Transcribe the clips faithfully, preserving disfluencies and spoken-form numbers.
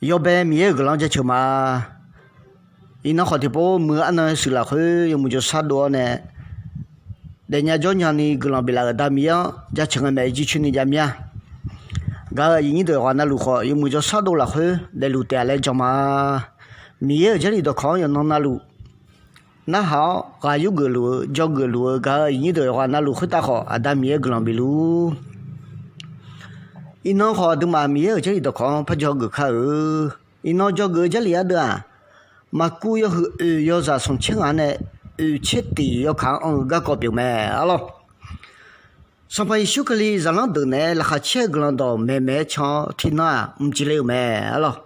Yawbae Miqyaer-euq guiqlanq-anr jaceuq ma. Iqnan khawf tiqpov muiq-eu arnan shuif lafkhoer yawmuiq jawrshar dov-awr nae, daefnya jawrnya ni guiqlanq biflaf-euq Aqda Miqyaer-anr jaceuq ngae maeq jircoer ni jav mir-a. Gaq-euq aqyuif nyir deuq yawqghaq navluf khawf, yawmuiq jawrshar dov lafkhoer daefluf taef-a laer jan ma. Miqyaer-euq Jarlif dawqkawq-anr yawqnan navluf narhaq-awr ghaq yurgeuf luf-eu, dzawgeuf luf-eu gaq-euq aqyuif nyir deuq yawqghaq navluf khoertav khawf, Aqda Miqyaer guiqlanq bifluf-ur. Iqnan khawf, aqduimaf Miqyaer-euq Jarlif dawqkawq-anr parjaw geuf kar-eu. Iqnan dzawgeuf-eu Jarlif ardeuv-aq, Maqkuv yawhuiq oeq yawzaq smq tser ngaq nae oeq tser tiq yawkaq-anr anr-eu garkawv pyeuf mae arlawr. Sanqpaq Yeqsur Kali zaqlanr deuq naeq-aer laqkhaq caer-eu guiqlanq dawq maeqmaeq-aer can-awr tiqnan-aq mqcif le-euq mae arlawr.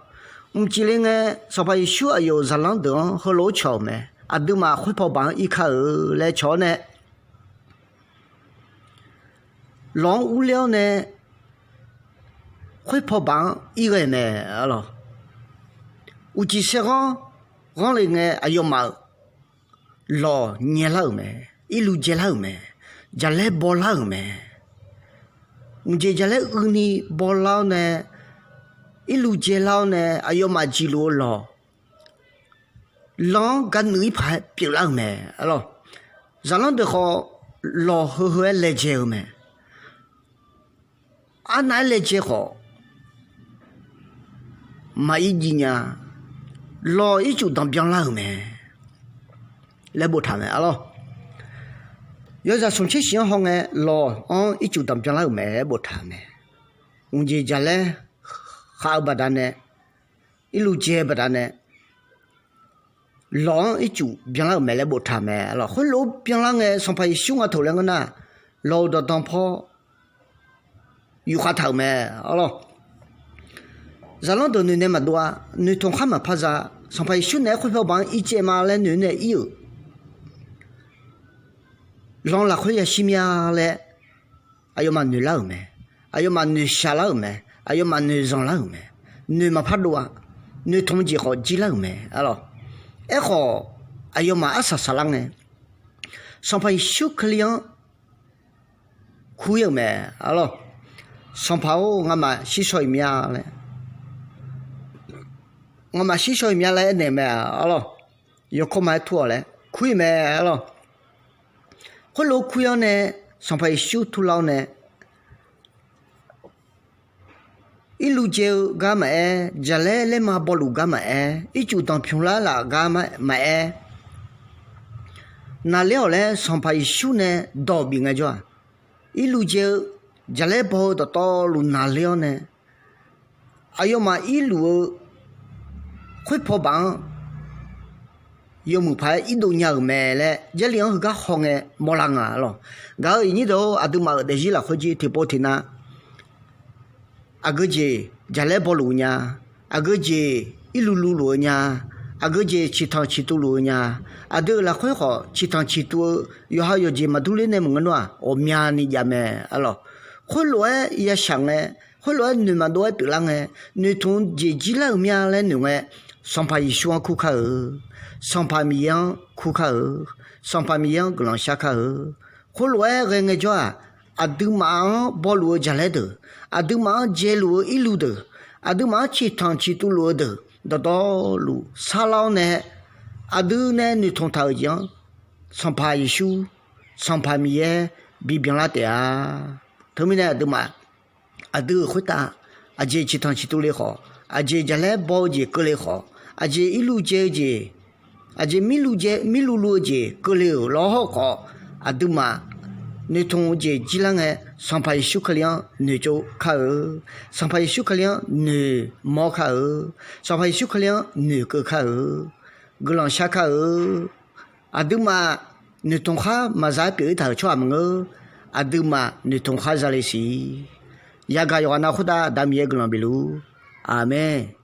Mqcif le ngae, Sanqpaq Yeqsur aqyawf-euq zaqlanr deuq-anr heulof-aer cawq-euq mae. Aqduimaf khoerpaw baq-anr ir kar-eu laer cawq-awr nae, lawq-anr urler-awr nae, khoerpaw baq-anr ir ghae-euq mae arlawr. Uqcif saerghanr ghanr le ngae, aqyawfmaf-euq lawq nyaelar-euq mae. Irluv dzaelar-euq mae. Jaqlaer bawlar-euq mae. Mqjeq jaqlaer uini bawlar-awr nae, irluv dzaelar-awr nae, aqyawfmaf jiqluf-eu lawq, lan-anr garnuiv ir paq-aer pyeuflar-euq mae arlawr. Zaqlanr deuq khawf, lawq heu heu-aer laejae-eu mae. Arnav-aer laejae khawf, maqir jiv nya. Lawq ircuf danqbyan lar-euq mae laer boftaq mae arlawr. Yawzaq smq tser shif-anr hawngae, lawq-anr ircuf danqbyan lar-euq mae laer boftaq mae. Mqjeq jaqlaer khav-eu baqdanae, irluv dzae-eu baqdanae, lawq-anr ircuf byanlar-euq mae laer boftaq mae arlawr. Khoerlof-aer byanlar ngae, Sanqpaq Yeqsur nga taq laer ngeur nar, lawq-euq dawqdan paw yufkhav taq-euq mae arlawr. Zaqlanr deuq noeq nae maqdov-a. Noeqtmq khar maqpar za. Sanqpaq Yeqsur naeq-aer khoerpaw baq-anr ir caev ma laer noeq nae ir-euq lan lafkhoer yashir mir-a laer, aqyawfmaf noeqlar-euq mae. Aqyawfmaf noeqshaq lar-euq mae. Aqyawfmaf noeqzanq lar-euq mae. Noeq maqpar dov-a. Noeqtmq jeq khawf jir lar-euq mae arlawr. Aerkhawf, aqyawfmaf arsaq saqlar ngae, Sanqpaq Yeqsur Kali-anr kur-ir-euq mae arlawr. Sanqpaq-or, ngamaf shir shaw-iq mir-a laer, ngamaf shir shaw-iq mir-a laer aernaeq-eu mae arlawr. Yawkawr ma-aer tur-awq laer kur-ir mae arlawr. Khoerlof kur-ir-awr nae, Sanqpaq Yeqsur turlar-awr nae, irluv dzae-eu gar maqaer, jaqlaer laerma bawluf gar maqaer, ircuf danqpymq lar laf gar maqaer, naqler-awq laer Sanqpaq Yeqsur nae dawq bif ngaejawr-aq, irluv dzae-eu jaqlaer baw-eu dawqtawvluf naqler-awr nae, aqyawfmaf irluf-eu khoerpaw baf-anr yawmuiq paq-aer irdov nya-euq mae laer, Jarlif-anr heugar hawngae mawrlar nga lawq. Gaq-euq iqnyir deuq-or, aqduimaf-euq daefzir lafkhoer jir tiqpov tiqnav, aqgeu jeq jaqlaer bawluf-eu nya, aqgeu jeq irluv luvluf-eu nya, aqgeu jeq ciqtanq ciqtuv luf-eu nya, aqdui-euq lafkhoer khawf ciqtanq ciqtuv-eu yawqha yawqjeq maqdur ler nae maqngeur nar-aq, ghawqmyani jav mae arlawq. Khoerlof-aer yashaq ngae, khoerlof-aer noeq maqdov-aer pyeuflar ngae, noeqtmq jeq jir lar-euq mir-a laer noeq ngae, Sanqpaq Yeqsur-anr kur kar-eu, Sanqpaq Miqyaer-anr kur kar-eu, Sanqpaq Miqyaer-anr guiqlanq shar kar-eu. Khoerlof-aer ghae ngaejawr-aq, aqduimaf-anr bawluf-eu jaqlaer deuq, aqduimaf-anr dzaeluf-eu irluv deuq, aqduimaf-anr ciqtanq ciqtuv luf-eu deuq dawqtawvluf sarlar-awr nae, aqdui nae noeqtmq taq-euq jeq-anr Sanqpaq Yeqsur, Sanqpaq Miqyaer bibyanlar taef-a. Teumirnae aqduimaf, aqdui-euq khoertav, aqjeq ciqtanq ciqtuv le khawf, aqjeq jaqlaer baw-eu jeq keuvle khawf, aqjeq irluv dzae-eu jeq, aqjeq mirluv dzae mirluv luv-eu jeq keuvle-euq lawr hawr khawf, aqduimaf noeqtmq-eu jeq jir lar ngae, Sanqpaq Yeqsur Kali-anr noeqtsov kar-eu, Sanqpaq Yeqsur Kali-anr noeqmawr kar-eu, Sanqpaq Yeqsur Kali-anr noeqkeuv kar-eu, guiqlanq shar kar-eu. Aqduimaf noeqtmq khar maqza-aer pyeuf-ir taq-euq tsawrhaq maqngeur. Aqduimaf noeqtmq khar zale siq. Yagaq yawqghaq nav khoertav Aqda Miqyaer guiqlanq bifluf-ur. Aqmeq.